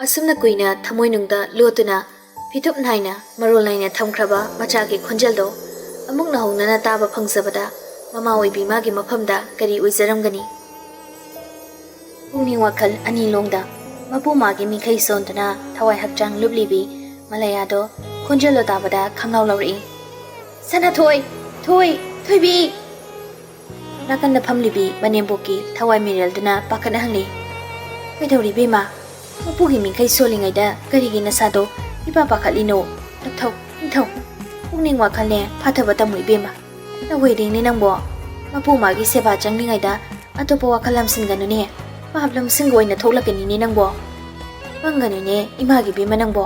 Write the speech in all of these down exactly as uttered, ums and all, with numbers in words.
ꯑꯁꯨꯝꯅ ꯀꯨꯏꯅ ꯊꯃꯣꯏꯅꯨꯡꯗ ꯂꯣꯠꯇꯨꯅ, ꯐꯤꯇꯨꯞ ꯅꯥꯏꯅ, ꯃꯔꯣꯜ ꯅꯥꯏꯅ ꯊꯝꯈ꯭ꯔꯕ ꯃꯆꯥꯒꯤ ꯈꯣꯟꯖꯦꯜꯗꯣ ꯑꯃꯨꯛ ꯅꯧꯍꯧꯅꯅ ꯇꯥꯕ ꯐꯪꯖꯕꯗ, ꯃꯃꯥ ꯑꯣꯏꯕꯤ ꯃꯥꯒꯤ ꯃꯐꯝꯗ ꯀꯔꯤ ꯑꯣꯏꯖꯔꯝꯒꯅꯤ? ꯄꯨꯛꯅꯤꯡ ꯋꯥꯈꯜ ꯑꯅꯤ ꯂꯣꯡꯗ ꯃꯄꯨ ꯃꯥꯒꯤ ꯃꯤꯈꯩ ꯁꯣꯟꯗꯨꯅ ꯊꯋꯥꯏ ꯍꯛꯆꯥꯡ ꯂꯨꯞꯂꯤꯕꯤ ꯃꯂꯌꯥꯗꯣ ꯈꯣꯟꯖꯦꯜꯗꯣ ꯇꯥꯕꯗ ꯈꯪꯉꯥꯎ ꯂꯧꯔꯛꯏ꯫ "ꯁꯅꯥꯊꯣꯏ! ꯊꯣꯏ! ꯊꯣꯏꯕꯤ!" ꯅꯥꯀꯟꯗ ꯐꯝꯂꯤꯕꯤ ꯃꯅꯦꯝꯕꯣꯛꯀꯤ ꯊꯋꯥꯏ ꯃꯤꯔꯦꯜꯗꯨꯅ ꯄꯥꯈꯠꯅ ꯍꯪꯂꯤ꯫ "ꯀꯩꯗꯧꯔꯤ ꯏꯕꯦꯝꯃ? ꯃꯄꯨꯒꯤ ꯃꯤꯡꯈꯩ ꯁꯣꯜꯂꯤꯉꯩꯗ ꯀꯔꯤꯒꯤ ꯅꯁꯥꯗꯣ ꯏꯄꯥ ꯄꯥꯈꯠꯂꯤꯅꯣ? ꯇꯞꯊꯧ, ꯏꯪꯊꯧ꯫ ꯄꯨꯛꯅꯤꯡ ꯋꯥꯈꯜꯅꯦ ꯐꯥꯊꯕ ꯇꯝꯃꯨ ꯏꯕꯦꯝꯃ꯫ ꯅꯧꯍꯩꯗꯦꯡꯅꯦ ꯅꯪꯕꯣ꯫ ꯃꯄꯨ ꯃꯥꯒꯤ ꯁꯦꯕꯥ ꯆꯪꯂꯤꯉꯩꯗ ꯑꯇꯣꯞꯄ ꯋꯥꯈꯜ ꯂꯝꯁꯤꯟꯒꯅꯨꯅꯦ꯫ ꯄꯥꯞ ꯂꯝꯁꯤꯡꯒ ꯑꯣꯏꯅ ꯊꯣꯛꯂꯛꯀꯅꯤꯅꯦ ꯅꯪꯕꯣ꯫ ꯄꯪꯒꯅꯨꯅꯦ ꯏꯃꯥꯒꯤ ꯏꯕꯦꯝꯃ ꯅꯪꯕꯣ꯫"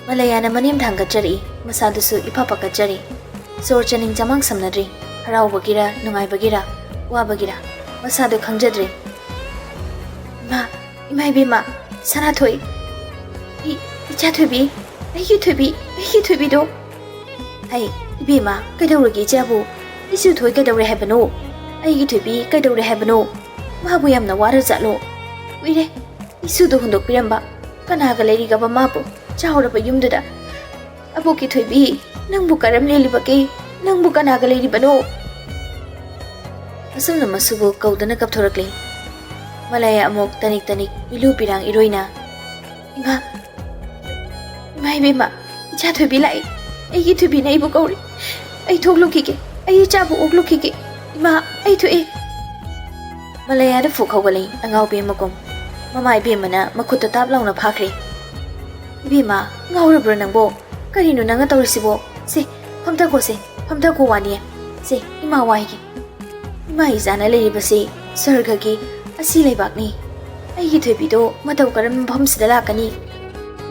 ꯃꯂꯌꯥꯅ ꯃꯅꯦꯝ ꯊꯥꯡꯒꯠꯆꯔꯛꯏ, ꯃꯁꯥꯗꯨꯁꯨ ꯏꯐ ꯄꯥꯈꯠꯆꯔꯤ꯫ ꯁꯣꯔ ꯆꯥꯅꯤꯡ ꯆꯃꯥꯡ ꯁꯝꯅꯗ꯭ꯔꯤ꯫ ꯍꯔꯥꯎꯕꯒꯤꯔ, ꯅꯨꯡꯉꯥꯏꯕꯒꯤꯔ, ꯋꯥꯕꯒꯤꯔ, ꯃꯁꯥꯗꯨ ꯈꯪꯖꯗ꯭ꯔꯦ꯫ "ꯏꯃꯥ, ꯏꯃꯥ ꯏꯕꯦꯝꯃ, ꯁꯅꯥꯊꯣꯏ, ꯏ-, ꯏꯆꯥ ꯊꯣꯏꯕꯤ, ꯑꯩꯒꯤ ꯊꯣꯏꯕꯤ, ꯑꯩꯒꯤ ꯊꯣꯏꯕꯤꯗꯣ꯫" "ꯍꯩ, ꯏꯕꯦꯝꯃ, ꯀꯩꯗꯧꯔꯒꯦ ꯏꯆꯥꯕꯨ? ꯏꯁꯨ ꯊꯣꯏ ꯀꯩꯗꯧꯔꯦ ꯍꯥꯏꯕꯅꯣ? ꯑꯩꯒꯤ ꯊꯣꯏꯕꯤ ꯀꯩꯗꯧꯔꯦ ꯍꯥꯏꯕꯅꯣ? ꯃꯥꯕꯨ ꯌꯥꯝꯅ ꯋꯥꯔ ꯖꯥꯠꯂꯣ? ꯀꯨꯏꯔꯦ ꯏꯁꯨꯗꯣ ꯍꯨꯟꯗꯣꯛꯄꯤꯔꯝꯕ꯫ ꯀꯅꯥꯒ ꯂꯩꯔꯤꯒꯕ ꯃꯥꯕꯨ? ꯆꯥꯎꯔꯕ ꯌꯨꯝꯗꯨꯗ꯫ ꯑꯕꯣꯛꯀꯤ ꯊꯣꯏꯕꯤ, ꯅꯪꯕꯨ ꯀꯔꯝ ꯂꯦꯜꯂꯤꯕꯒꯦ? ꯅꯪꯕꯨ ꯀꯅꯥꯒ ꯂꯩꯔꯤꯕꯅꯣ?" ꯑꯁꯨꯝꯅ ꯃꯁꯨꯕꯨ ꯀꯧꯗꯨꯅ ꯀꯞꯊꯣꯔꯛꯂꯤ꯫ ꯃꯂꯌꯥ ꯑꯃꯨꯛ ꯇꯅꯤꯛ ꯇꯅꯤꯛ ꯄꯤꯂꯨ ꯄꯤꯔꯥꯡ ꯏꯔꯣꯏꯅ, "ꯏꯃꯥ, ꯏꯃꯥ ꯏꯕꯦꯝꯃ, ꯏꯆꯥ ꯊꯣꯏꯕꯤ ꯂꯥꯛꯏ꯫ ꯑꯩꯒꯤ ꯊꯣꯏꯕꯤꯅ ꯑꯩꯕꯨ ꯀꯧꯔꯤ꯫ ꯑꯩ ꯊꯣꯛꯂꯨꯈꯤꯒꯦ꯫ ꯑꯩ ꯏꯆꯥꯕꯨ ꯑꯣꯛꯂꯨꯈꯤꯒꯦ꯫ ꯏꯃꯥ, ꯑꯩ ꯊꯣꯛꯑꯦ꯫" ꯃꯂꯌꯥꯗ ꯐꯨꯛ ꯍꯧꯒꯠꯂꯛꯏ ꯑꯉꯥꯎꯕꯤ ꯑꯃꯒꯨꯝ꯫ ꯃꯃꯥ ꯏꯕꯦꯝꯃꯅ ꯃꯈꯨꯠꯇ ꯇꯥꯞ ꯂꯥꯎꯅ ꯐꯥꯈ꯭ꯔꯦ꯫ "ꯏꯕꯦꯝꯃ, ꯉꯥꯎꯔꯕ꯭ꯔꯣ ꯅꯪꯕꯣ? ꯀꯔꯤꯅꯣ ꯅꯪꯅ ꯇꯧꯔꯤꯁꯤꯕꯣ? ꯁꯦ, ꯐꯝꯊꯈꯣꯁꯦ, ꯐꯝꯊꯈꯣ ꯋꯥꯅꯤ꯫ ꯁꯦ, ꯏꯃꯥ ꯋꯥꯏꯒꯦ꯫ ꯏꯃꯥ ꯏꯆꯥꯅ ꯂꯩꯔꯤꯕꯁꯤ ꯁ꯭ꯋꯔꯒꯒꯤ ꯑꯁꯤ ꯂꯩꯕꯥꯛꯅꯤ꯫ ꯑꯩꯒꯤ ꯊꯣꯏꯕꯤꯗꯣ ꯃꯇꯧ ꯀꯔꯝꯕ ꯃꯐꯝꯁꯤꯗ ꯂꯥꯛꯀꯅꯤ?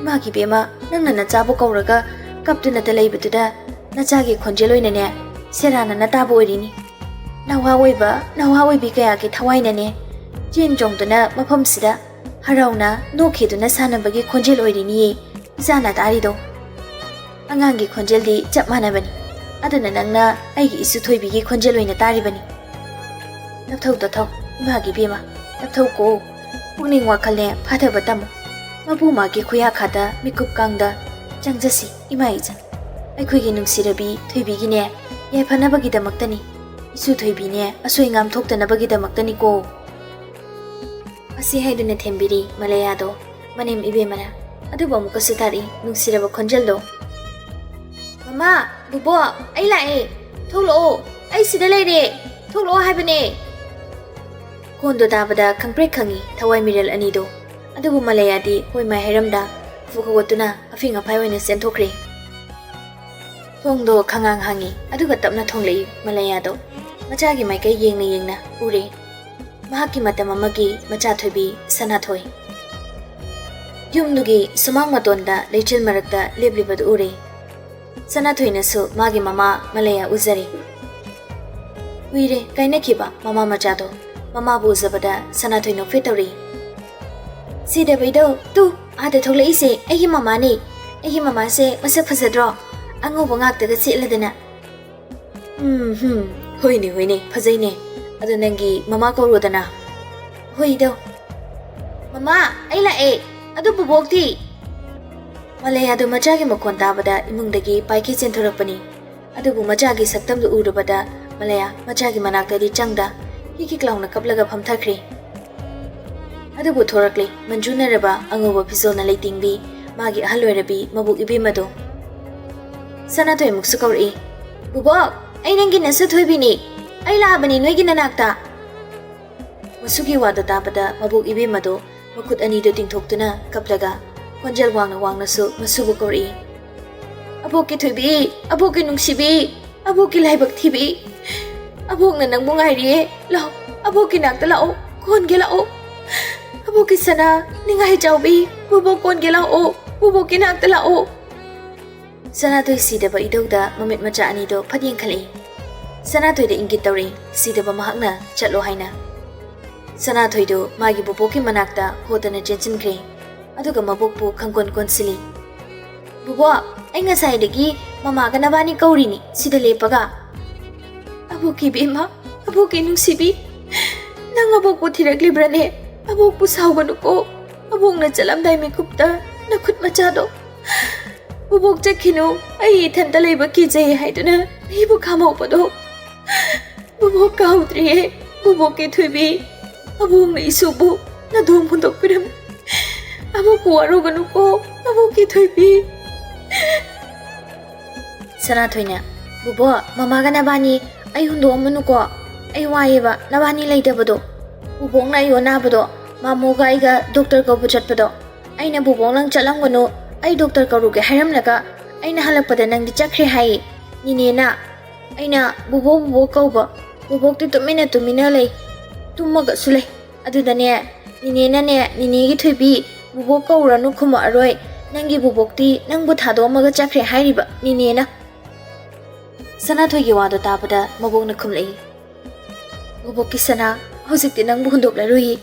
ꯏꯃꯥꯒꯤ ꯏꯕꯦꯝꯃ, ꯅꯪꯅ ꯅꯆꯥꯕꯨ ꯀꯧꯔꯒ ꯀꯞꯇꯨꯅꯇ ꯂꯩꯕꯗꯨꯗ ꯅꯆꯥꯒꯤ ꯈꯣꯟꯖꯦꯜ ꯑꯣꯏꯅꯅꯦ ꯁꯦꯔꯥꯟꯅꯅ ꯇꯥꯕ ꯑꯣꯏꯔꯤꯅꯤ꯫ ꯅꯋꯥ ꯑꯣꯏꯕ, ꯅꯋꯥ ꯑꯣꯏꯕꯤ ꯀꯌꯥꯒꯤ ꯊꯋꯥꯏꯅꯅꯦ ꯆꯦꯟ ꯆꯣꯡꯗꯨꯅ ꯃꯐꯝꯁꯤꯗ ꯍꯔꯥꯎꯅ ꯅꯣꯛꯈꯤꯗꯨꯅ ꯁꯥꯟꯅꯕꯒꯤ ꯈꯣꯟꯖꯦꯜ ꯑꯣꯏꯔꯤꯅꯤꯌꯦ ꯏꯆꯥꯅ ꯇꯥꯔꯤꯗꯣ꯫ ꯑꯉꯥꯡꯒꯤ ꯈꯣꯟꯖꯦꯜꯗꯤ ꯆꯞ ꯃꯥꯟꯅꯕꯅꯤ꯫ ꯑꯗꯨꯅ ꯅꯪꯅ ꯑꯩꯒꯤ ꯏꯁꯨ ꯊꯣꯏꯕꯤꯒꯤ ꯈꯣꯟꯖꯦꯜ ꯑꯣꯏꯅ ꯇꯥꯔꯤꯕꯅꯤ꯫ ꯇꯞꯊꯧ, ꯇꯞꯊꯧ, ꯏꯃꯥꯒꯤ ꯏꯕꯦꯝꯃ, ꯇꯞꯊꯧꯀꯣ꯫ ꯄꯨꯛꯅꯤꯡ ꯋꯥꯈꯜꯅꯦ ꯐꯥꯊꯕ ꯇꯝꯃꯨ꯫ ꯃꯄꯨ ꯃꯥꯒꯤ ꯈꯨꯌꯥꯈꯥꯗ ꯃꯤꯀꯨꯞ ꯀꯥꯡꯗ ꯆꯪꯖꯁꯤ ꯏꯃꯥ ꯏꯆꯟ꯫ ꯑꯩꯈꯣꯏꯒꯤ ꯅꯨꯡꯁꯤꯔꯕꯤ ꯊꯣꯏꯕꯤꯒꯤꯅꯦ ꯌꯥꯏꯐꯅꯕꯒꯤꯗꯃꯛꯇꯅꯤ꯫ ꯏꯁꯨ ꯊꯣꯏꯕꯤꯅꯦ ꯑꯁꯣꯏ ꯉꯥꯝ ꯊꯣꯛꯇꯅꯕꯒꯤꯗꯃꯛꯇꯅꯤꯀꯣ꯫ ꯑꯁꯤ ꯍꯥꯏꯗꯨꯅ ꯊꯦꯝꯕꯤꯔꯤ ꯃꯂꯌꯥꯗꯣ ꯃꯅꯦꯝ ꯏꯕꯦꯝꯃꯅ꯫ ꯑꯗꯨꯕꯨ ꯑꯃꯨꯛꯀꯁꯨ ꯇꯥꯔꯛꯏ ꯅꯨꯡꯁꯤꯔꯕ ꯈꯣꯟꯖꯦꯜꯗꯣ꯫ "ꯃꯃꯥ, ꯕꯨꯕꯣꯛ, ꯑꯩ ꯂꯥꯛꯑꯦ꯫ ꯊꯣꯛꯂꯛꯑꯣ, ꯑꯩ ꯁꯤꯗ ꯂꯩꯔꯦ꯫ ꯊꯣꯛꯂꯛꯑꯣ ꯍꯥꯏꯕꯅꯦ꯫" ꯈꯣꯟꯗꯣ ꯇꯥꯕꯗ ꯈꯪꯄ꯭ꯔꯦꯛ ꯈꯪꯉꯤ ꯊꯋꯥꯏ ꯃꯤꯔꯦꯜ ꯑꯅꯤꯗꯣ꯫ ꯑꯗꯨꯕꯨ ꯃꯂꯌꯥꯗꯤ ꯍꯣꯏ ꯃꯥꯏ ꯍꯥꯏꯔꯝꯗ ꯐꯨꯛ ꯍꯧꯒꯠꯇꯨꯅ ꯑꯐꯤꯡ ꯑꯐꯥꯏ ꯑꯣꯏꯅ ꯆꯦꯟꯊꯣꯛꯈ꯭ꯔꯦ꯫ ꯊꯣꯡꯗꯣ ꯈꯪꯉꯥꯡ ꯍꯥꯡꯉꯤ, ꯑꯗꯨꯒ ꯇꯞꯅ ꯊꯣꯡꯂꯛꯏ ꯃꯂꯌꯥꯗꯣ꯫ ꯃꯆꯥꯒꯤ ꯃꯥꯏꯀꯩ ꯌꯦꯡꯅ ꯌꯦꯡꯅ ꯎꯔꯦ꯫ ꯃꯍꯥꯛꯀꯤ ꯃꯇꯝ ꯑꯃꯒꯤ ꯃꯆꯥ ꯊꯣꯏꯕꯤ ꯁꯅꯥꯊꯣꯏ꯫ ꯌꯨꯝꯗꯨꯒꯤ ꯁꯨꯃꯥꯡ ꯃꯇꯣꯟꯗ ꯂꯩꯆꯤꯜ ꯃꯔꯛꯇ ꯂꯦꯞꯂꯤꯕꯗꯨ ꯎꯔꯦ꯫ ꯁꯅꯥꯊꯣꯏꯅꯁꯨ ꯃꯥꯒꯤ ꯃꯃꯥ ꯃꯂꯌꯥ ꯎꯖꯔꯦ꯫ ꯀꯨꯏꯔꯦ ꯀꯥꯏꯅꯈꯤꯕ ꯃꯃꯥ ꯃꯆꯥꯗꯣ꯫ ꯃꯃꯥꯕꯨ ꯎꯖꯕꯗ ꯁꯅꯥꯊꯣꯏ ꯅꯣꯛꯐꯦꯠ ꯇꯧꯔꯤ꯫ "ꯁꯤꯗꯕꯩꯗꯣ, ꯇꯨ, ꯑꯥꯗ ꯊꯣꯛꯂꯛꯏꯁꯦ ꯑꯩꯒꯤ ꯃꯃꯥꯅꯦ꯫ ꯑꯩꯒꯤ ꯃꯃꯥꯁꯦ ꯃꯁꯛ ꯐꯖꯗ꯭ꯔꯣ? ꯑꯉꯧꯕ ꯉꯥꯛꯇꯒ ꯁꯦꯠꯂꯗꯅ꯫" "ꯎꯝ, ꯍꯨꯝ, ꯍꯣꯏꯅꯦ, ꯍꯣꯏꯅꯦ, ꯐꯖꯩꯅꯦ꯫ ꯑꯗꯣ ꯅꯪꯒꯤ ꯃꯃꯥ ꯀꯧꯔꯣꯗꯅ꯫" "ꯍꯣꯏꯗꯣ꯫" "ꯃꯃꯥ, ꯑꯩ ꯂꯥꯛꯑꯦ꯫ ꯑꯗꯨ ꯕꯨꯕꯣꯛꯇꯤ?" ꯃꯂꯌꯥꯗꯣ ꯃꯆꯥꯒꯤ ꯃꯈꯣꯟ ꯇꯥꯕꯗ ꯏꯃꯨꯡꯗꯒꯤ ꯄꯥꯏꯈꯩ ꯆꯦꯟꯊꯣꯔꯛꯄꯅꯤ꯫ ꯑꯗꯨꯕꯨ ꯃꯆꯥꯒꯤ ꯁꯛꯇꯝꯗꯨ ꯎꯔꯨꯕꯗ ꯃꯂꯌꯥ ꯃꯆꯥꯒꯤ ꯃꯅꯥꯛꯇꯗꯤ ꯆꯪꯗ ꯍꯤꯛ ꯍꯤꯛ ꯂꯥꯎꯅ ꯀꯞꯂꯒ ꯐꯝꯊꯈ꯭ꯔꯦ꯫ ꯑꯗꯨꯕꯨ ꯊꯣꯔꯛꯂꯦ ꯃꯟꯖꯨꯅꯔꯕ ꯑꯉꯧꯕ ꯐꯤꯖꯣꯜꯅ ꯂꯩꯇꯦꯡꯕꯤ ꯃꯥꯒꯤ ꯑꯍꯜ ꯑꯣꯏꯔꯕꯤ ꯃꯕꯣꯛ ꯏꯕꯦꯝꯃꯗꯣ꯫ ꯁꯅꯥꯊꯣꯏ ꯑꯃꯨꯛꯁꯨ ꯀꯧꯔꯛꯏ, "ꯕꯨꯕꯣꯛ, ꯑꯩ ꯅꯪꯒꯤ ꯅꯁꯨ ꯊꯣꯏꯕꯤꯅꯤ꯫ ꯑꯩ ꯂꯥꯛꯑꯕꯅꯤ ꯅꯣꯏꯒꯤ ꯅꯅꯥꯛꯇ꯫" ꯃꯁꯨꯒꯤ ꯋꯥꯗꯣ ꯇꯥꯕꯗ ꯃꯕꯣꯛ ꯏꯕꯦꯝꯃꯗꯣ ꯃꯈꯨꯠ ꯑꯅꯤꯗꯨ ꯇꯤꯡꯊꯣꯛꯇꯨꯅ ꯀꯞꯂꯒ ꯈꯣꯟꯖꯦꯜ ꯋꯥꯡꯅ ꯋꯥꯡꯅꯁꯨ ꯃꯁꯨꯕꯨ ꯀꯧꯔꯛꯏ꯫ "ꯑꯕꯣꯛꯀꯤ ꯊꯣꯏꯕꯤ, ꯑꯕꯣꯛꯀꯤ ꯅꯨꯡꯁꯤꯕꯤ, ꯑꯕꯣꯛꯀꯤ ꯂꯥꯏꯕꯛ ꯊꯤꯕꯤ, ꯑꯕꯣꯛꯅ ꯅꯪꯕꯨ ꯉꯥꯏꯔꯤꯌꯦ꯫ ꯂꯥꯛꯑꯣ, ꯑꯕꯣꯛꯀꯤ ꯅꯥꯛꯇ ꯂꯥꯛꯑꯣ, ꯀꯣꯟꯒꯦ ꯂꯥꯛꯑꯣ꯫ ꯑꯕꯣꯛꯀꯤ ꯁꯅꯥ, ꯅꯤꯡꯉꯥꯏ ꯆꯥꯎꯕꯤ, ꯕꯨꯕꯣꯛ ꯀꯣꯟꯒꯦ ꯂꯥꯛꯑꯣ, ꯕꯨꯕꯣꯛꯀꯤ ꯅꯥꯛꯇ ꯂꯥꯛꯑꯣ꯫" ꯁꯅꯥꯊꯣꯏ ꯁꯤꯗꯕ ꯏꯙꯧꯗ ꯃꯃꯤꯠ ꯃꯆꯥ ꯑꯅꯤꯗꯣ ꯐꯠ ꯌꯦꯡꯈꯠꯂꯛꯏ꯫ ꯁꯅꯥꯊꯣꯏꯗ ꯏꯪꯒꯤꯠ ꯇꯧꯔꯛꯏ, ꯁꯤꯗꯕ ꯃꯍꯥꯛꯅ ꯆꯠꯂꯣ ꯍꯥꯏꯅ꯫ ꯁꯅꯥꯊꯣꯏꯗꯨ ꯃꯥꯒꯤ ꯕꯨꯕꯣꯛꯀꯤ ꯃꯅꯥꯛꯇ ꯍꯣꯗꯅ ꯆꯦꯟꯁꯤꯟꯈ꯭ꯔꯦ꯫ ꯑꯗꯨꯒ ꯃꯕꯣꯛꯄꯨ ꯈꯪꯀꯣꯟ ꯀꯣꯟꯁꯤꯜꯂꯤ꯫ "ꯕꯨꯕꯣꯛ, ꯑꯩ ꯉꯁꯥꯏꯗꯒꯤ ꯃꯃꯥꯒ ꯅꯕꯥꯅꯤ ꯀꯧꯔꯤꯅꯤ ꯁꯤꯗ ꯂꯦꯞꯄꯒ꯫" "ꯑꯕꯣꯛꯀꯤ ꯏꯕꯦꯝꯃ, ꯑꯕꯣꯛꯀꯤ ꯅꯨꯡꯁꯤꯕꯤ, ꯅꯪ ꯑꯕꯣꯛꯄꯨ ꯊꯤꯔꯛꯂꯤꯕ꯭ꯔꯅꯦ?" ꯑꯕꯣꯛꯄꯨ ꯁꯥꯎꯒꯅꯨꯀꯣ꯫ ꯑꯕꯣꯛꯅ ꯆꯠꯂꯝꯗꯥꯏ ꯃꯤꯀꯨꯞꯇ ꯅꯈꯨꯠ ꯃꯆꯥꯗꯣ, "ꯕꯣꯕꯣꯛ ꯆꯠꯈꯤꯅꯨ, ꯑꯩ ꯏꯊꯟꯇ ꯂꯩꯕ ꯀꯤꯖꯩ" ꯍꯥꯏꯗꯨꯅ ꯑꯩꯕꯨ ꯈꯥꯝꯍꯧꯕꯗꯣ꯫ ꯕꯣꯕꯣꯛ ꯀꯥꯎꯗ꯭ꯔꯤꯌꯦ, ꯕꯣꯕꯣꯛꯀꯤ ꯊꯣꯏꯕꯤ꯫ ꯑꯕꯣꯛꯅ ꯏꯁꯨꯕꯨ ꯅꯥꯗꯣꯝ ꯍꯨꯟꯗꯣꯛꯄꯤꯔꯝꯃꯤ꯫ ꯑꯕꯣꯛꯄꯨ ꯋꯥꯔꯧꯒꯅꯨꯀꯣ, ꯑꯕꯣꯛꯀꯤ ꯊꯣꯏꯕꯤ꯫ ꯁꯅꯥꯊꯣꯏꯅ, "ꯕꯣꯕꯣꯛ, ꯃꯃꯥꯒ ꯅꯕꯥꯅꯤ ꯑꯩ ꯍꯨꯟꯗꯣꯛꯑꯝꯃꯅꯨꯀꯣ꯫ ꯑꯩ ꯋꯥꯏꯌꯦꯕ ꯅꯕꯥꯅꯤ ꯂꯩꯇꯕꯗꯣ꯫ ꯕꯣꯕꯣꯛꯅ ꯑꯩ ꯑꯣꯅꯥꯕꯗꯣ, ꯃꯥꯃꯣꯒ ꯑꯩꯒ ꯗꯣꯛꯇꯔ ꯀꯧꯕ ꯆꯠꯄꯗꯣ꯫ ꯑꯩꯅ ꯕꯣꯕꯣꯛ ꯅꯪ ꯆꯠꯂꯝꯒꯅꯨ, ꯑꯩ ꯗꯣꯛꯇꯔ ꯀꯧꯔꯨꯒꯦ ꯍꯥꯏꯔꯝꯂꯒ ꯑꯩꯅ ꯍꯜꯂꯛꯄꯗ ꯅꯪꯗꯤ ꯆꯠꯈ꯭ꯔꯦ ꯍꯥꯏꯌꯦ꯫ ꯅꯤꯅꯦꯅ ꯑꯩꯅ ꯕꯣꯕꯣꯛ ꯕꯣꯕꯣꯛ ꯀꯧꯕ, ꯕꯣꯕꯣꯛꯇꯤ ꯇꯨꯃꯤꯟꯅ ꯇꯨꯃꯤꯟꯅ ꯂꯩ, ꯇꯨꯝꯃꯒꯁꯨ ꯂꯩ꯫ ꯑꯗꯨꯗꯅꯦ ꯅꯤꯅꯦꯅꯅꯦ, ꯅꯤꯅꯦꯒꯤ ꯊꯣꯏꯕꯤ, ꯕꯣꯕꯣꯛ ꯀꯧꯔꯅꯨ ꯈꯨꯝꯃꯛꯑꯔꯣꯏ, ꯅꯪꯒꯤ ꯕꯣꯕꯣꯛꯇꯤ ꯅꯪꯕꯨ ꯊꯥꯗꯣꯛꯑꯝꯃꯒ ꯆꯠꯈ꯭ꯔꯦ ꯍꯥꯏꯔꯤꯕ ꯅꯤꯅꯦꯅ"꯫ ꯁꯅꯥꯊꯣꯏꯒꯤ ꯋꯥꯗꯣ ꯇꯥꯕꯗ ꯃꯕꯣꯛꯅ ꯈꯨꯝꯂꯛꯏ, "ꯕꯣꯕꯣꯛꯀꯤ ꯁꯅꯥ, ꯍꯧꯖꯤꯛꯇꯤ ꯅꯪꯕꯨ ꯍꯨꯟꯗꯣꯛꯂꯔꯣꯏꯌꯦ꯫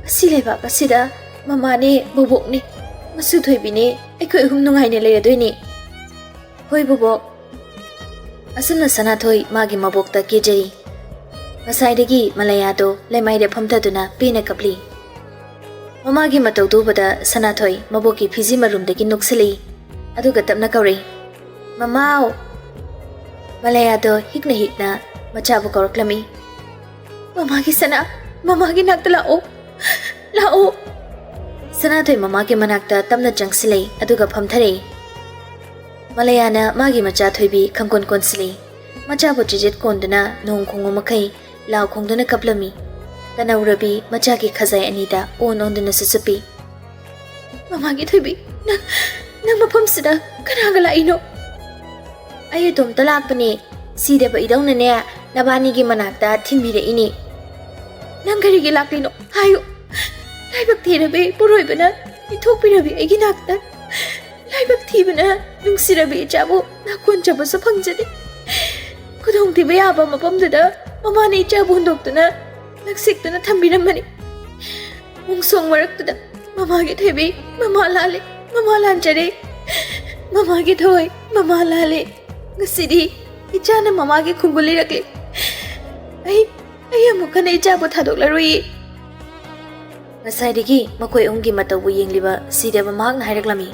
ꯑꯁꯤ ꯂꯩꯕꯥꯛ ꯑꯁꯤꯗ ꯃꯃꯥꯅꯦ, ꯕꯣꯕꯣꯛꯅꯦ, ꯃꯁꯨ ꯊꯣꯏꯕꯤꯅꯦ, ꯑꯩꯈꯣꯏ ꯑꯍꯨꯝ ꯅꯨꯡꯉꯥꯏꯅ ꯂꯩꯔꯗꯣꯏꯅꯦ꯫ ꯍꯣꯏ ꯕꯣꯕꯣꯛ"꯫ ꯑꯁꯨꯝꯅ ꯁꯅꯥꯊꯣꯏ ꯃꯥꯒꯤ ꯃꯕꯣꯛꯇ ꯀꯦꯖꯔꯤ꯫ ꯉꯁꯥꯏꯗꯒꯤ ꯃꯂꯌꯥꯗꯣ ꯂꯩꯃꯥꯏꯗ ꯐꯝꯊꯗꯨꯅ ꯄꯦꯟꯅ ꯀꯞꯂꯤ꯫ ꯃꯃꯥꯒꯤ ꯃꯇꯧꯗꯨ ꯎꯕꯗ ꯁꯅꯥꯊꯣꯏ ꯃꯕꯣꯛꯀꯤ ꯐꯤꯖꯤ ꯃꯔꯨꯝꯗꯒꯤ ꯅꯣꯛꯁꯤꯜꯂꯛꯏ꯫ ꯑꯗꯨꯒ ꯇꯞꯅ ꯀꯧꯔꯛꯏ, "ꯃꯃꯥꯎ!" ꯃꯂꯌꯥꯗꯣ ꯍꯤꯛꯅ ꯍꯤꯛꯅ ꯃꯆꯥꯕꯨ ꯀꯧꯔꯛꯂꯝꯃꯤ꯫ "ꯃꯃꯥꯒꯤ ꯁꯅꯥ, ꯃꯃꯥꯒꯤ ꯅꯥꯛꯇ ꯂꯥꯛꯑꯣ, ꯂꯥꯛꯑꯣ!" ꯁꯅꯥꯊꯣꯏ ꯃꯃꯥꯒꯤ ꯃꯅꯥꯛꯇ ꯇꯞꯅ ꯆꯪꯁꯤꯜꯂꯛꯏ, ꯑꯗꯨꯒ ꯐꯝꯊꯔꯛꯏ꯫ ꯃꯂꯌꯥꯅ ꯃꯥꯒꯤ ꯃꯆꯥ ꯊꯣꯏꯕꯤ ꯈꯪꯀꯣꯟ ꯀꯣꯟꯁꯤꯜꯂꯤ꯫ ꯃꯆꯥꯕꯨ ꯆꯤꯖꯤꯠ ꯀꯣꯟꯗꯨꯅ ꯅꯣꯡ ꯈꯣꯡꯕ ꯃꯈꯩ ꯂꯥꯎ ꯈꯣꯡꯗꯨꯅ ꯀꯞꯂꯝꯃꯤ꯫ ꯇꯅꯧꯔꯕꯤ ꯃꯆꯥꯒꯤ ꯈꯖꯥꯏ ꯑꯅꯤꯗ ꯑꯣꯟ ꯑꯣꯟꯗꯨꯅ ꯁꯨꯆꯨꯞꯄꯤ꯫ "ꯃꯃꯥꯒꯤ ꯊꯣꯏꯕꯤ, ꯅꯪ, ꯅꯪ ꯃꯐꯝꯁꯤꯗ ꯀꯅꯥꯒ ꯂꯥꯛꯏꯅꯣ?" "ꯑꯩ ꯏꯇꯣꯝꯇ ꯂꯥꯛꯄꯅꯦ꯫ ꯁꯤꯗꯕ ꯏꯙꯧꯅꯅꯦ, ꯅꯕꯥꯅꯤꯒꯤ ꯃꯅꯥꯛꯇ ꯊꯤꯟꯕꯤꯔꯛꯏꯅꯦ꯫" "ꯅꯪ ꯀꯔꯤꯒꯤ ꯂꯥꯛꯂꯤꯅꯣ? ꯍꯥꯏꯌꯨ꯫ ꯂꯥꯏꯕꯛ ꯊꯤꯔꯕꯤ ꯄꯣꯔꯣꯏꯕꯅ ꯏꯟꯊꯣꯛꯄꯤꯔꯕꯤ ꯑꯩꯒꯤ ꯅꯥꯛꯇ꯫ ꯂꯥꯏꯕꯛ ꯊꯤꯕꯅ ꯅꯨꯡꯁꯤꯔꯕꯤ ꯏꯆꯥꯕꯨ ꯅꯥꯀꯣꯟ ꯆꯥꯕꯁꯨ ꯐꯪꯖꯗꯦ꯫ ꯈꯨꯗꯣꯡꯊꯤꯕ ꯌꯥꯕ ꯃꯐꯝꯗꯨꯗ ꯃꯃꯥꯅ ꯏꯆꯥꯕꯨ ꯍꯨꯟꯗꯣꯛꯇꯨꯅ ꯂꯛꯁꯤꯛꯇꯨꯅ ꯊꯝꯕꯤꯔꯝꯕꯅꯤ꯫ ꯃꯣꯡꯁꯣꯡ ꯃꯔꯛꯇꯨꯗ ꯃꯃꯥꯒꯤ ꯊꯣꯏꯕꯤ, ꯃꯃꯥ ꯂꯥꯜꯂꯦ, ꯃꯃꯥ ꯂꯥꯟꯖꯔꯦ, ꯃꯃꯥꯒꯤ ꯊꯣꯏ, ꯃꯃꯥ ꯂꯥꯜꯂꯦ꯫ ꯉꯁꯤꯗꯤ ꯏꯆꯥꯅ ꯃꯃꯥꯒꯤ ꯈꯣꯡꯒꯨꯜ ꯂꯤꯔꯛꯂꯦ꯫ ꯑꯩ, ꯑꯩ ꯑꯃꯨꯛ ꯍꯟꯅ ꯏꯆꯥꯕꯨ ꯊꯥꯗꯣꯛꯂꯔꯣꯏꯌꯦ꯫" ꯉꯁꯥꯏꯗꯒꯤ ꯃꯈꯣꯏ ꯑꯍꯨꯝꯒꯤ ꯃꯇꯧꯕꯨ ꯌꯦꯡꯂꯤꯕ ꯁꯤꯗꯕ ꯃꯍꯥꯛꯅ ꯍꯥꯏꯔꯛꯂꯝꯃꯤ,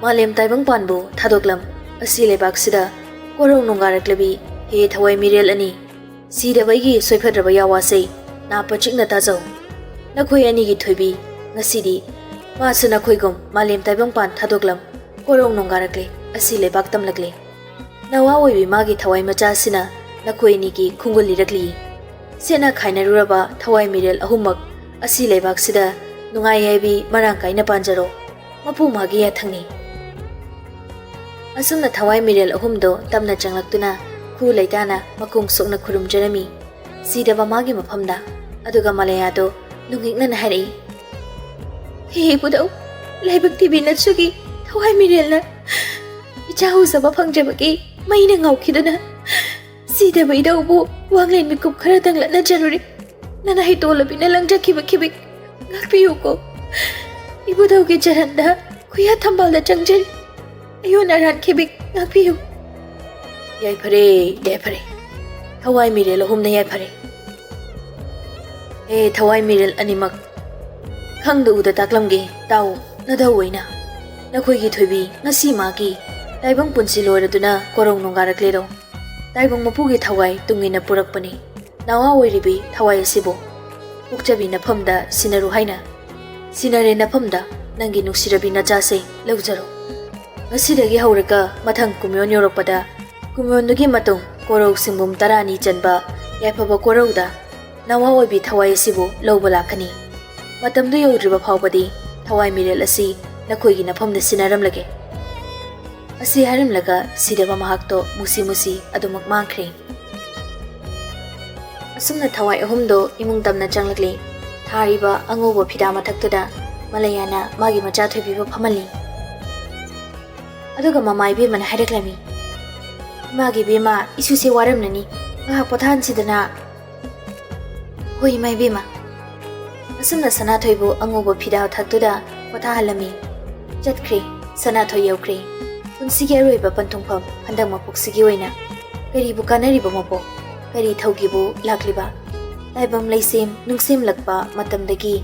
"ꯃꯥꯂꯦꯝ ꯇꯥꯏꯕꯪꯄꯥꯟꯕꯨ ꯊꯥꯗꯣꯛꯂꯝ ꯑꯁꯤ ꯂꯩꯕꯥꯛꯁꯤꯗ ꯀꯣꯔꯧ ꯅꯣꯡꯒꯥꯔꯛꯂꯕꯤ ꯍꯦ ꯊꯋꯥꯏ ꯃꯤꯔꯦꯜ ꯑꯅꯤ, ꯁꯤꯗꯕ ꯑꯩꯒꯤ ꯁꯣꯏꯐꯗ꯭ꯔꯕ ꯌꯥꯋꯥꯁꯦ ꯅꯥ ꯄꯆꯤꯛꯅ ꯇꯥꯖꯧ꯫ ꯅꯈꯣꯏ ꯑꯅꯤꯒꯤ ꯊꯣꯏꯕꯤ ꯉꯁꯤꯗꯤ ꯃꯥꯁꯨ ꯅꯈꯣꯏꯒꯨꯝ ꯃꯥꯂꯦꯝ ꯇꯥꯏꯕꯪꯄꯥꯟ ꯊꯥꯗꯣꯛꯂꯝ ꯀꯣꯔꯧ ꯅꯣꯡꯒꯥꯔꯛꯂꯦ, ꯑꯁꯤ ꯂꯩꯕꯥꯛ ꯇꯝꯂꯛꯂꯦ꯫ ꯅꯋꯥ ꯑꯣꯏꯕꯤ ꯃꯥꯒꯤ ꯊꯋꯥꯏ ꯃꯆꯥꯁꯤꯅ ꯅꯈꯣꯏ ꯑꯅꯤꯒꯤ ꯈꯣꯡꯒꯨꯜ ꯂꯤꯔꯛꯂꯤ꯫ ꯁꯦꯠꯅ ꯈꯥꯏꯅꯔꯨꯔꯕ ꯊꯋꯥꯏ ꯃꯤꯔꯦꯜ ꯑꯍꯨꯝꯃꯛ ꯑꯁꯤ ꯂꯩꯕꯥꯛꯁꯤꯗ ꯅꯨꯡꯉꯥꯏ ꯌꯥꯏꯕꯤ ꯃꯔꯥꯡ ꯀꯥꯏꯅ ꯄꯥꯟꯖꯔꯣ꯫ ꯃꯄꯨ ꯃꯥꯒꯤ ꯌꯥꯊꯪꯅꯤ꯫" ꯑꯁꯨꯝꯅ ꯊꯋꯥꯏ ꯃꯤꯔꯦꯜ ꯑꯍꯨꯝꯗꯣ ꯇꯞꯅ ꯆꯪꯂꯛꯇꯨꯅ ꯈꯨ ꯂꯩꯇꯥꯅ ꯃꯈꯣꯡ ꯁꯣꯛꯅ ꯈꯨꯔꯨꯝꯖꯔꯝꯃꯤ ꯁꯤꯗꯕ ꯃꯥꯒꯤ ꯃꯐꯝꯗ꯫ ꯑꯗꯨꯒ ꯃꯂꯌꯥꯗꯣ ꯅꯨꯡꯉꯤꯛꯅꯅ ꯍꯥꯏꯔꯛꯏ, "ꯍꯦ ꯏꯕꯨꯙꯧ, ꯂꯥꯏꯕꯛ ꯊꯤꯕꯤ ꯅꯁꯨꯒꯤ ꯊꯋꯥꯏ ꯃꯤꯔꯦꯜꯅ ꯏꯆꯥ ꯎꯖꯕ ꯐꯪꯖꯕꯒꯤ ꯃꯩꯅ ꯉꯥꯎꯈꯤꯗꯨꯅ ꯁꯤꯗꯕ ꯏꯙꯧꯕꯨ ꯋꯥꯡꯂꯦꯟ ꯃꯤꯀꯨꯞ ꯈꯔꯗꯪ ꯂꯠꯅꯖꯔꯨꯔꯦ꯫ ꯅꯅꯥꯏ ꯇꯣꯜꯂꯕꯤꯅ ꯂꯪꯖꯈꯤꯕ ꯈꯤꯕꯤꯛ ꯉꯥꯛꯄꯤꯌꯨꯀꯣ꯫ ꯏꯕꯨꯙꯧꯒꯤ ꯆꯔꯟꯗ ꯈꯨꯌꯥ ꯊꯝꯕꯥꯜꯗ ꯆꯪꯖꯔꯤ꯫ ꯑꯌꯣꯟ ꯑꯔꯥꯟ ꯈꯤꯕꯤꯛ ꯉꯥꯛꯄꯤꯌꯨ꯫" "ꯌꯥꯏꯐꯔꯦ, ꯌꯥꯏꯐꯔꯦ꯫ ꯊꯋꯥꯏ ꯃꯤꯔꯦꯜ ꯑꯍꯨꯝꯅ ꯌꯥꯏꯐꯔꯦ꯫ ꯍꯦ ꯊꯋꯥꯏ ꯃꯤꯔꯦꯜ ꯑꯅꯤꯃꯛ, ꯈꯪꯗ ꯎꯗ ꯇꯥꯛꯂꯝꯒꯦ, ꯇꯥꯎ, ꯅꯙꯧ ꯑꯣꯏꯅ꯫ ꯅꯈꯣꯏꯒꯤ ꯊꯣꯏꯕꯤ ꯉꯁꯤ ꯃꯥꯒꯤ ꯇꯥꯏꯕꯪ ꯄꯨꯟꯁꯤ ꯂꯣꯏꯔꯗꯨꯅ ꯀꯣꯔꯧ ꯅꯣꯡꯒꯥꯔꯛꯂꯦꯗꯣ꯫ ꯇꯥꯏꯕꯪ ꯃꯄꯨꯒꯤ ꯊꯋꯥꯏ ꯇꯨꯡ ꯏꯟꯅ ꯄꯨꯔꯛꯄꯅꯤ꯫ ꯅꯋꯥ ꯑꯣꯏꯔꯤꯕꯤ ꯊꯋꯥꯏ ꯑꯁꯤꯕꯨ ꯄꯣꯛꯆꯕꯤ ꯅꯐꯝꯗ ꯁꯤꯟꯅꯔꯨ ꯍꯥꯏꯅ꯫ ꯁꯤꯟꯅꯔꯦ ꯅꯐꯝꯗ ꯅꯪꯒꯤ ꯅꯨꯡꯁꯤꯔꯕꯤ ꯅꯆꯥꯁꯦ ꯂꯧꯖꯔꯣ꯫ ꯉꯁꯤꯗꯒꯤ ꯍꯧꯔꯒ ꯃꯊꯪ ꯀꯨꯝꯌꯣꯟ ꯌꯧꯔꯛꯄꯗ ꯀꯨꯝꯌꯣꯟꯗꯨꯒꯤ ꯃꯇꯨꯡ ꯀꯣꯔꯧ ꯁꯤꯡꯕꯨꯝ ꯇꯔꯥꯅꯤ ꯆꯟꯕ ꯌꯥꯏꯐꯕ ꯀꯣꯔꯧꯗ ꯅꯋꯥ ꯑꯣꯏꯕꯤ ꯊꯋꯥꯏ ꯑꯁꯤꯕꯨ ꯂꯧꯕ ꯂꯥꯛꯀꯅꯤ꯫ ꯃꯇꯝꯗꯨ ꯌꯧꯗ꯭ꯔꯤꯕ ꯐꯥꯎꯕꯗꯤ ꯊꯋꯥꯏ ꯃꯤꯔꯦꯜ ꯑꯁꯤ ꯅꯈꯣꯏꯒꯤ ꯅꯐꯝꯗ ꯁꯤꯟꯅꯔꯝꯂꯒꯦ꯫" ꯑꯁꯤ ꯍꯥꯏꯔꯝꯂꯒ ꯁꯤꯗꯕ ꯃꯍꯥꯛꯇꯣ ꯃꯨꯁꯤ ꯃꯨꯁꯤ ꯑꯗꯨꯃꯛ ꯃꯥꯡꯈ꯭ꯔꯦ꯫ ꯑꯁꯨꯝꯅ ꯊꯋꯥꯏ ꯑꯍꯨꯝꯗꯣ ꯏꯃꯨꯡ ꯇꯝꯅ ꯆꯪꯂꯛꯂꯤ꯫ ꯊꯥꯔꯤꯕ ꯑꯉꯧꯕ ꯐꯤꯗꯥ ꯃꯊꯛꯇꯨꯗ ꯃꯂꯌꯥꯅ ꯃꯥꯒꯤ ꯃꯆꯥ ꯊꯣꯏꯕꯤꯕꯨ ꯐꯝꯍꯜꯂꯤ꯫ ꯑꯗꯨꯒ ꯃꯃꯥ ꯏꯕꯦꯝꯃꯅ ꯍꯥꯏꯔꯛꯂꯝꯃꯤ, "ꯏꯃꯥꯒꯤ ꯏꯕꯦꯝꯃ, ꯏꯁꯨꯁꯦ ꯋꯥꯔꯝꯂꯅꯤ, ꯉꯥꯏꯍꯥꯛ ꯄꯣꯊꯥꯍꯟꯁꯤꯗꯅ꯫" "ꯍꯣꯏ ꯏꯃꯥ ꯏꯕꯦꯝꯃ꯫" ꯑꯁꯨꯝꯅ ꯁꯅꯥꯊꯣꯏꯕꯨ ꯑꯉꯧꯕ ꯐꯤꯗꯥ ꯊꯛꯇꯨꯗ ꯄꯣꯊꯥꯍꯜꯂꯝꯃꯤ꯫ ꯆꯠꯈ꯭ꯔꯦ ꯁꯅꯥꯊꯣꯏ ꯌꯧꯈ꯭ꯔꯦ꯫ ꯄꯨꯟꯁꯤꯒꯤ ꯑꯔꯣꯏꯕ ꯄꯟꯊꯨꯡꯐꯝ ꯍꯟꯗꯛ ꯃꯄꯣꯛꯁꯤꯒꯤ ꯑꯣꯏꯅ꯫ ꯀꯔꯤꯕꯨ ꯀꯥꯟꯅꯔꯤꯕ ꯃꯄꯣꯛ? ꯀꯔꯤ ꯊꯧꯒꯤꯕꯨ ꯂꯥꯛꯂꯤꯕ? ꯇꯥꯏꯕꯪ ꯂꯩꯁꯦꯝ ꯅꯨꯡꯁꯦꯝꯂꯛꯄ ꯃꯇꯝꯗꯒꯤ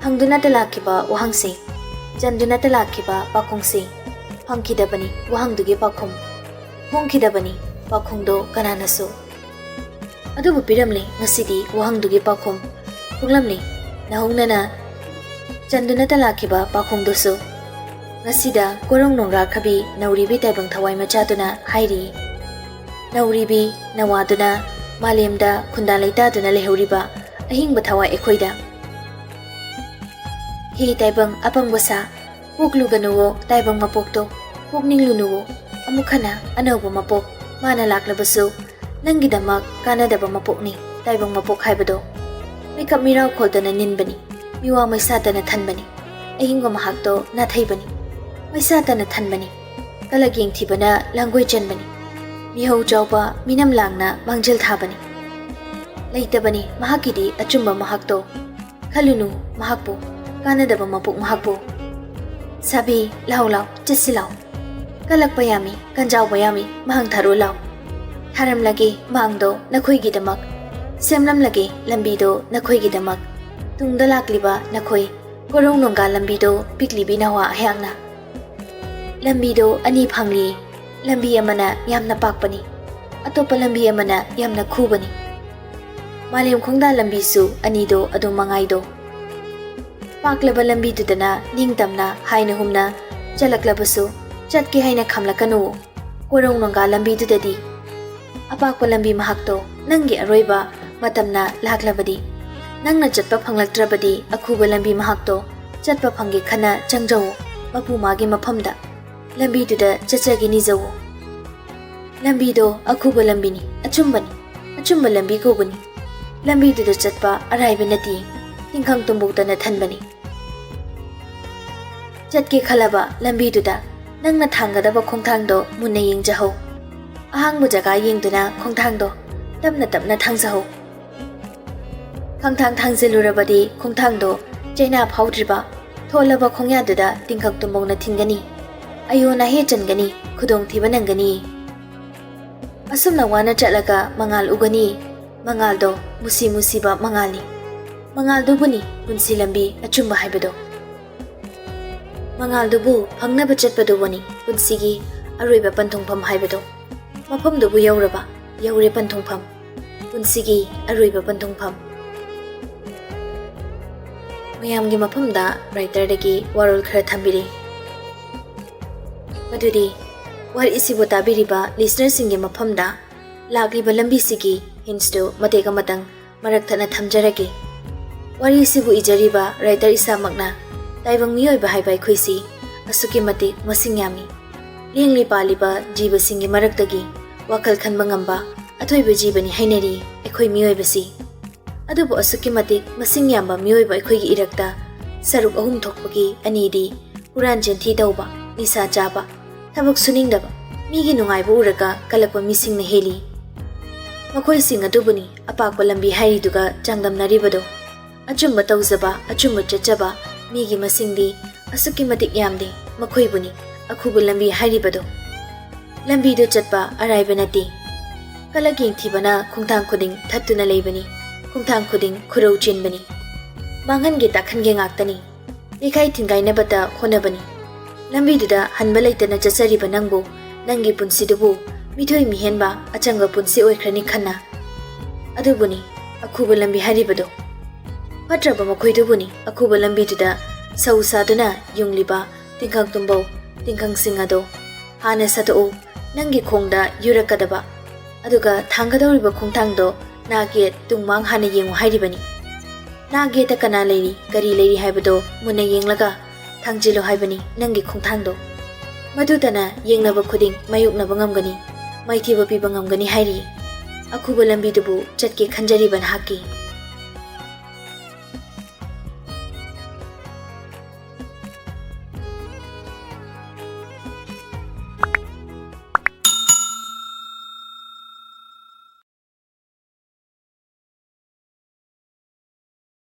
ꯍꯪꯗꯨꯅꯇ ꯂꯥꯛꯈꯤꯕ ꯋꯥꯍꯪꯁꯦ, ꯆꯟꯗꯨꯅꯇ ꯂꯥꯛꯈꯤꯕ ꯄꯥꯎꯈꯨꯝꯁꯦ ꯐꯪꯈꯤꯗꯕꯅꯤ꯫ ꯋꯥꯍꯪꯗꯨꯒꯤ ꯄꯥꯎꯈꯨꯝ ꯐꯣꯡꯈꯤꯗꯕꯅꯤ, ꯄꯥꯎꯈꯨꯝꯗꯣ ꯀꯅꯥꯅꯁꯨ꯫ ꯑꯗꯨꯕꯨ ꯄꯤꯔꯝꯂꯦ ꯉꯁꯤꯗꯤ ꯋꯥꯍꯪꯗꯨꯒꯤ ꯄꯥꯎꯈꯨꯝ ꯐꯣꯡꯂꯝꯂꯦ ꯅꯧꯍꯧꯅꯅ ꯆꯟꯗꯨꯅꯇ ꯂꯥꯛꯈꯤꯕ ꯄꯥꯎꯈꯨꯝꯗꯨꯁꯨ꯫ ꯉꯁꯤꯗ ꯀꯣꯔꯧ ꯅꯣꯡꯒ꯭ꯔꯥꯈꯕꯤ ꯅꯧꯔꯤꯕꯤ ꯇꯥꯏꯕꯪ ꯊꯋꯥꯏ ꯃꯆꯥꯗꯨꯅ ꯍꯥꯏꯔꯤ, ꯅꯧꯔꯤꯕꯤ ꯅꯋꯥꯗꯨꯅ ꯃꯥꯂꯦꯝꯗ ꯈꯨꯟꯗꯥ ꯂꯩꯇꯥꯗꯨꯅ ꯂꯩꯍꯧꯔꯤꯕ ꯑꯍꯤꯡꯕ ꯊꯋꯥꯏ ꯑꯩꯈꯣꯏꯗ꯫ ꯍꯦ ꯇꯥꯏꯕꯪ ꯑꯄꯪꯕ ꯁꯥ, ꯄꯣꯛꯂꯨꯒꯅꯨꯋꯣ ꯇꯥꯏꯕꯪ ꯃꯄꯣꯛꯇꯣ, ꯄꯣꯛꯅꯤꯡꯂꯨꯅꯨꯋꯣ ꯑꯃꯨꯛ ꯍꯟꯅ ꯑꯅꯧꯕ ꯃꯄꯣꯛ꯫ ꯃꯥꯅ ꯂꯥꯛꯂꯕꯁꯨ ꯅꯪꯒꯤꯗꯃꯛ ꯀꯥꯟꯅꯗꯕ ꯃꯄꯣꯛꯅꯤ ꯇꯥꯏꯕꯪ ꯃꯄꯣꯛ ꯍꯥꯏꯕꯗꯣ꯫ ꯃꯤꯀꯞ ꯃꯤꯔꯥꯎ ꯈꯣꯜꯗꯅ ꯅꯤꯟꯕꯅꯤ, ꯃꯤꯋꯥ ꯃꯩꯁꯥꯗꯅ ꯊꯟꯕꯅꯤ, ꯑꯍꯤꯡꯕ ꯃꯍꯥꯛꯇꯣ ꯅꯥꯊꯩꯕꯅꯤ, ꯃꯩꯁꯥꯗꯅ ꯊꯟꯕꯅꯤ꯫ ꯀꯂꯛ ꯌꯦꯡꯊꯤꯕꯅ ꯂꯥꯡꯒꯣꯏ ꯆꯟꯕꯅꯤ, ꯃꯤꯍꯧ ꯆꯥꯎꯕ ꯃꯤꯅꯝ ꯂꯥꯡꯅ ꯃꯥꯡꯖꯤꯜ ꯊꯥꯕꯅꯤ꯫ ꯂꯩꯇꯕꯅꯤ ꯃꯍꯥꯛꯀꯤꯗꯤ ꯑꯆꯨꯝꯕ ꯃꯍꯥꯛꯇꯣ꯫ ꯈꯜꯂꯨꯅꯨ ꯃꯍꯥꯛꯄꯨ, ꯀꯥꯟꯅꯗꯕ ꯃꯄꯣꯛ ꯃꯍꯥꯛꯄꯨ꯫ ꯁꯥꯕꯤ, ꯂꯥꯎ ꯂꯥꯎ, ꯆꯠꯁꯤ ꯂꯥꯎ꯫ ꯀꯜꯂꯛꯄ ꯌꯥꯝꯃꯤ, ꯀꯟꯖꯥꯎꯕ ꯌꯥꯝꯃꯤ, ꯃꯥꯡ ꯊꯥꯔꯣ ꯂꯥꯎ꯫ ꯊꯥꯔꯝꯂꯒꯦ ꯃꯥꯡꯗꯣ ꯅꯈꯣꯏꯒꯤꯗꯃꯛ, ꯁꯦꯝꯂꯝꯂꯒꯦ ꯂꯝꯕꯤꯗꯣ ꯅꯈꯣꯏꯒꯤꯗꯃꯛ꯫ ꯇꯨꯡꯗ ꯂꯥꯛꯂꯤꯕ ꯅꯈꯣꯏ ꯀꯣꯔꯧ ꯅꯣꯡꯒꯥ ꯂꯝꯕꯤꯗꯣ ꯄꯤꯛꯂꯤꯕꯤ ꯅꯋꯥ ꯑꯩꯍꯥꯛꯅ꯫ ꯂꯝꯕꯤꯗꯣ ꯑꯅꯤ ꯐꯪꯂꯤ, ꯂꯝꯕꯤ ꯑꯃꯅ ꯌꯥꯝꯅ ꯄꯥꯛꯄꯅꯤ, ꯑꯇꯣꯞꯄ ꯂꯝꯕꯤ ꯑꯃꯅ ꯌꯥꯝꯅ ꯈꯨꯕꯅꯤ꯫ ꯃꯥꯂꯦꯝ ꯈꯣꯡꯗꯥ ꯂꯝꯕꯤꯁꯨ ꯑꯅꯤꯗꯣ ꯑꯗꯨꯝ ꯃꯉꯥꯏꯗꯣ꯫ ꯄꯥꯛꯂꯕ ꯂꯝꯕꯤꯗꯨꯗꯅ ꯅꯤꯡꯇꯝꯅ ꯍꯥꯏꯅ ꯍꯨꯝꯅ ꯆꯠꯂꯛꯂꯕꯁꯨ ꯆꯠꯀꯦ ꯍꯥꯏꯅ ꯈꯥꯝꯂꯛꯀꯅꯨ꯫ ꯀꯣꯔꯧ ꯅꯣꯡꯒꯥ ꯂꯝꯕꯤꯗꯨꯗꯗꯤ ꯑꯄꯥꯛꯄ ꯂꯝꯕꯤ ꯃꯍꯥꯛꯇꯣ ꯅꯪꯒꯤ ꯑꯔꯣꯏꯕ ꯃꯇꯝꯅ ꯂꯥꯛꯂꯕꯗꯤ, ꯅꯪꯅ ꯆꯠꯄ ꯐꯪꯂꯛꯇ꯭ꯔꯕꯗꯤ ꯑꯈꯨꯕ ꯂꯝꯕꯤ ꯃꯍꯥꯛꯇꯣ ꯆꯠꯄ ꯐꯪꯒꯦ ꯈꯟꯅ ꯆꯪꯖꯧ ꯃꯄꯨ ꯃꯥꯒꯤ ꯃꯐꯝꯗ꯫ ꯂꯝꯕꯤꯗꯨꯗ ꯆꯠꯆꯒꯦ ꯅꯤꯖꯧ꯫ ꯂꯝꯕꯤꯗꯣ ꯑꯈꯨꯕ ꯂꯝꯕꯤꯅꯤ, ꯑꯆꯨꯝꯕꯅꯤ, ꯑꯆꯨꯝꯕ ꯂꯝꯕꯤ ꯀꯧꯕꯅꯤ꯫ ꯂꯝꯕꯤꯗꯨꯗ ꯆꯠꯄ ꯑꯔꯥꯏꯕ ꯅꯠꯇꯦ, ꯇꯤꯡꯈꯪ ꯇꯨꯝꯕꯣꯛꯇꯅ ꯊꯟꯕꯅꯤ꯫ ꯆꯠꯀꯦ ꯈꯜꯂꯕ ꯂꯝꯕꯤꯗꯨꯗ ꯅꯪꯅ ꯊꯥꯡꯒꯗꯕ ꯈꯣꯡꯊꯥꯡꯗꯣ ꯃꯨꯟꯅ ꯌꯦꯡꯖꯍꯧ꯫ ꯑꯍꯥꯡꯕ ꯖꯒꯥ ꯌꯦꯡꯗꯨꯅ ꯈꯣꯡꯊꯥꯡꯗꯣ ꯇꯞꯅ ꯇꯞꯅ ꯊꯥꯡꯖꯍꯧ꯫ ꯈꯣꯡꯊꯥꯡ ꯊꯥꯡꯖꯤꯜꯂꯨꯔꯕꯗꯤ ꯈꯣꯡꯊꯥꯡꯗꯣ ꯆꯩꯅꯥ ꯐꯥꯎꯗ꯭ꯔꯤꯕ ꯊꯣꯜꯂꯕ ꯈꯣꯡꯌꯥꯗꯨꯗ ꯇꯤꯡꯈꯪ ꯇꯨꯝꯕꯣꯡꯅ ꯊꯤꯟꯒꯅꯤ꯫ ꯑꯌꯣ ꯅꯥꯍꯦ ꯆꯟꯒꯅꯤ, ꯈꯨꯗꯣꯡꯊꯤꯕ ꯅꯪꯒꯅꯤ꯫ ꯑꯁꯨꯝꯅ ꯋꯥꯅ ꯆꯠꯂꯒ ꯃꯉꯥꯜ ꯎꯒꯅꯤ꯫ ꯃꯉꯥꯜꯗꯣ ꯃꯨꯁꯤ ꯃꯨꯁꯤꯕ ꯃꯉꯥꯜꯅꯤ꯫ ꯃꯉꯥꯜꯗꯨꯕꯨꯅꯤ ꯄꯨꯟꯁꯤ ꯂꯝꯕꯤ ꯑꯆꯨꯝꯕ ꯍꯥꯏꯕꯗꯣ꯫ ꯃꯉꯥꯜꯗꯨꯕꯨ ꯐꯪꯅꯕ ꯆꯠꯄꯗꯨꯕꯨꯅꯤ ꯄꯨꯟꯁꯤꯒꯤ ꯑꯔꯣꯏꯕ ꯄꯟꯊꯨꯡꯐꯝ ꯍꯥꯏꯕꯗꯣ꯫ ꯃꯐꯝꯗꯨꯕꯨ ꯌꯧꯔꯕ, ꯌꯧꯔꯦ ꯄꯟꯊꯨꯡꯐꯝ, ꯄꯨꯟꯁꯤꯒꯤ ꯑꯔꯣꯏꯕ ꯄꯟꯊꯨꯡꯐꯝ꯫ ꯃꯌꯥꯝꯒꯤ ꯃꯐꯝꯗ ꯋ꯭ꯔꯥꯏꯇꯔꯗꯒꯤ ꯋꯥꯔꯣꯜ ꯈꯔ ꯊꯝꯕꯤꯔꯤ꯫ ꯃꯗꯨꯗꯤ ꯋꯥꯔꯤꯁꯤꯕꯨ ꯇꯥꯕꯤꯔꯤꯕ ꯂꯤꯁꯅꯔꯁꯤꯡꯒꯤ ꯃꯐꯝꯗ ꯂꯥꯛꯂꯤꯕ ꯂꯝꯕꯤꯁꯤꯒꯤ ꯍꯤꯟꯁꯇꯨ ꯃꯇꯦꯛ ꯑꯃꯇꯪ ꯃꯔꯛ ꯊꯠꯅ ꯊꯝꯖꯔꯒꯦ꯫ ꯋꯥꯔꯤꯁꯤꯕꯨ ꯏꯖꯔꯤꯕ ꯋ꯭ꯔꯥꯏꯇꯔ ꯏꯁꯥꯃꯛꯅ ꯇꯥꯏꯕꯪ ꯃꯤꯑꯣꯏꯕ ꯍꯥꯏꯕ ꯑꯩꯈꯣꯏꯁꯤ ꯑꯁꯨꯛꯀꯤ ꯃꯇꯤꯛ ꯃꯁꯤꯡ ꯌꯥꯝꯃꯤ꯫ ꯂꯦꯡꯂꯤ ꯄꯥꯜꯂꯤꯕ ꯖꯤꯕꯁꯤꯡꯒꯤ ꯃꯔꯛꯇꯒꯤ ꯋꯥꯈꯜ ꯈꯟꯕ ꯉꯝꯕ ꯑꯊꯣꯏꯕ ꯖꯤꯕꯅꯤ ꯍꯥꯏꯅꯔꯤ ꯑꯩꯈꯣꯏ ꯃꯤꯑꯣꯏꯕꯁꯤ꯫ ꯑꯗꯨꯕꯨ ꯑꯁꯨꯛꯀꯤ ꯃꯇꯤꯛ ꯃꯁꯤꯡ ꯌꯥꯝꯕ ꯃꯤꯑꯣꯏꯕ ꯑꯩꯈꯣꯏꯒꯤ ꯏꯔꯛꯇ ꯁꯔꯨꯛ ꯑꯍꯨꯝ ꯊꯣꯛꯄꯒꯤ ꯑꯅꯤꯗꯤ ꯍꯨꯔꯥꯟ ꯆꯤꯟꯊꯤ ꯇꯧꯕ, ꯅꯤꯁꯥ ꯆꯥꯕ, ꯊꯕꯛ ꯁꯨꯅꯤꯡꯗꯕ, ꯃꯤꯒꯤ ꯅꯨꯡꯉꯥꯏꯕ ꯎꯔꯒ ꯀꯜꯂꯛꯄ ꯃꯤꯁꯤꯡꯅ ꯍꯦꯜꯂꯤ꯫ ꯃꯈꯣꯏꯁꯤꯡ ꯑꯗꯨꯕꯨꯅꯤ ꯑꯄꯥꯛꯄ ꯂꯝꯕꯤ ꯍꯥꯏꯔꯤꯗꯨꯒ ꯆꯥꯡꯗꯝꯅꯔꯤꯕꯗꯣ꯫ ꯑꯆꯨꯝꯕ ꯇꯧꯖꯕ, ꯑꯆꯨꯝꯕ ꯆꯠꯆꯕ ꯃꯤꯒꯤ ꯃꯁꯤꯡꯗꯤ ꯑꯁꯨꯛꯀꯤ ꯃꯇꯤꯛ ꯌꯥꯝꯗꯦ꯫ ꯃꯈꯣꯏꯕꯨꯅꯤ ꯑꯈꯨꯕ ꯂꯝꯕꯤ ꯍꯥꯏꯔꯤꯕꯗꯣ꯫ ꯂꯝꯕꯤꯗꯨ ꯆꯠꯄ ꯑꯔꯥꯏꯕ ꯅꯠꯇꯦ꯫ ꯀꯂꯛ ꯌꯦꯡꯊꯤꯕꯅ ꯈꯣꯡꯊꯥꯡ ꯈꯨꯗꯤꯡ ꯊꯠꯇꯨꯅ ꯂꯩꯕꯅꯤ꯫ ꯈꯣꯡꯊꯥꯡ ꯈꯨꯗꯤꯡ ꯈꯨꯔꯧ ꯆꯦꯟꯕꯅꯤ꯫ ꯃꯥꯡꯍꯟꯒꯦ ꯇꯥꯛꯍꯟꯒꯦ ꯉꯥꯛꯇꯅꯤ꯫ ꯂꯩꯈꯥꯏ ꯊꯤꯡꯒꯥꯏꯅꯕꯇ ꯍꯣꯠꯅꯕꯅꯤ꯫ ꯂꯝꯕꯤꯗꯨꯗ ꯍꯟꯕ ꯂꯩꯇꯅ ꯆꯠꯆꯔꯤꯕ ꯅꯪꯕꯨ, ꯅꯪꯒꯤ ꯄꯨꯟꯁꯤꯗꯨꯕꯨ ꯃꯤꯊꯣꯏ ꯃꯤꯍꯦꯟꯕ ꯑꯆꯪꯕ ꯄꯨꯟꯁꯤ ꯑꯣꯏꯈ꯭ꯔꯅꯤ ꯈꯟꯅ꯫ ꯑꯗꯨꯕꯨꯅꯤ ꯑꯈꯨꯕ ꯂꯝꯕꯤ ꯍꯥꯏꯔꯤꯕꯗꯣ꯫ ꯐꯠꯇ꯭ꯔꯕ ꯃꯈꯣꯏꯗꯨꯕꯨꯅꯤ ꯑꯈꯨꯕ ꯂꯝꯕꯤꯗꯨꯗ ꯁꯧ ꯁꯥꯗꯨꯅ ꯌꯨꯡꯂꯤꯕ ꯇꯤꯡꯈꯪ ꯇꯨꯝꯕꯧ ꯇꯤꯡꯈꯪꯁꯤꯡ ꯑꯗꯣ꯫ ꯍꯥꯟꯅ ꯁꯠꯇꯣꯛꯎ, ꯅꯪꯒꯤ ꯈꯣꯡꯗ ꯌꯨꯔꯛꯀꯗꯕ꯫ ꯑꯗꯨꯒ ꯊꯥꯡꯒꯗꯧꯔꯤꯕ ꯈꯣꯡꯊꯥꯡꯗꯣ ꯅꯥꯛ ꯌꯦꯠ ꯇꯨꯡ ꯃꯥꯡ ꯍꯥꯟꯅ ꯌꯦꯡꯉꯨ ꯍꯥꯏꯔꯤꯕꯅꯤ꯫ ꯅꯥꯛ ꯌꯦꯠꯇ ꯀꯅꯥ ꯂꯩꯔꯤ, ꯀꯔꯤ ꯂꯩꯔꯤ ꯍꯥꯏꯕꯗꯣ ꯃꯨꯟꯅ ꯌꯦꯡꯂꯒ ꯊꯥꯡꯖꯤꯜꯂꯨ ꯍꯥꯏꯕꯅꯤ ꯅꯪꯒꯤ ꯈꯣꯡꯊꯥꯡꯗꯣ꯫ ꯃꯗꯨꯇꯅ ꯌꯦꯡꯅꯕ ꯈꯨꯗꯤꯡ ꯃꯥꯌꯣꯛꯅꯕ ꯉꯝꯒꯅꯤ, ꯃꯥꯏꯊꯤꯕ ꯄꯤꯕ ꯉꯝꯒꯅꯤ ꯍꯥꯏꯔꯤ꯫ ꯑꯈꯨꯕ ꯂꯝꯕꯤꯗꯨꯕꯨ ꯆꯠꯀꯦ ꯈꯟꯖꯔꯤꯕ ꯅꯍꯥꯛꯀꯤ